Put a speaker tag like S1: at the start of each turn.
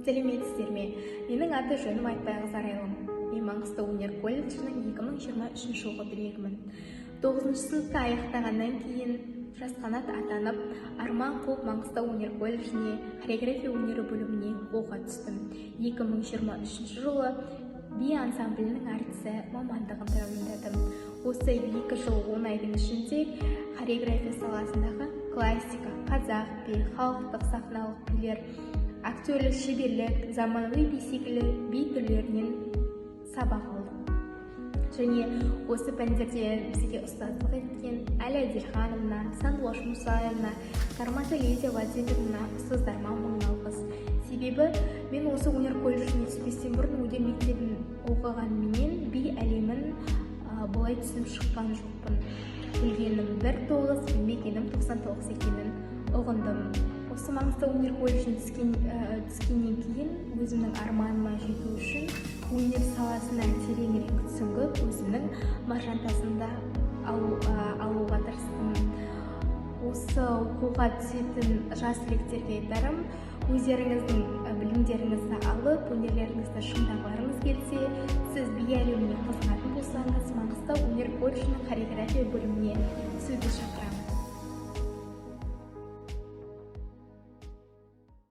S1: Сәлеметсіздер ме? Менің аты жөнім Айтбайқызы Арайлым. Мен Маңғыстау өнер колледжінің 2023 жылғы түлегімін. Тоғызыншы сыныпты аяқтағаннан кейін жас қанат атанып, арман қуып, Маңғыстау өнер колледжіне хореография өнері бөліміне оқуға түстім. 2023 жылы би ансамблінің әртісі мамандығын тәмамдадым. Осы 2 жыл 10 айдың ішінде хореография саласындағы классика, қазақ би, халықтық сахналық билер, актерлік шеберлік, заманауи би секілді би түрлерінен сабақ алдым. Және осы пәндерде бізге ұстаздық еткен Әлия Әділхановна, Сандуғаш Мұсаевна, Кармата Лидия Владимировна ұстаздарыма мың алғыс. Себебі мен осы өнер колледжіне түспестен бұрын өнер мектебін оқығанменен, би әлемін бұлай түсініп шыққан жоқпын. Білгенім бір тоғыз, білмегенім 99 екенін ұғындым. Осы Маңғыстау өнер колледжіне түскеннен кейін өзімнің арманыма жету үшін өнер саласына тереңірек сүңгіп, өзімнің маржан тасымды алуға тырыстым. Осы оқуға түсетін жас түлектерге айтарым: өздеріңіздің білімдеріңізді алып, өнерлеріңізді шыңдағыларыңыз келсе, сіз би әлеміне қызығатын болсаңыз, Маңғыстау өнер колледжінің хореография бөліміне түсуге шақырамын.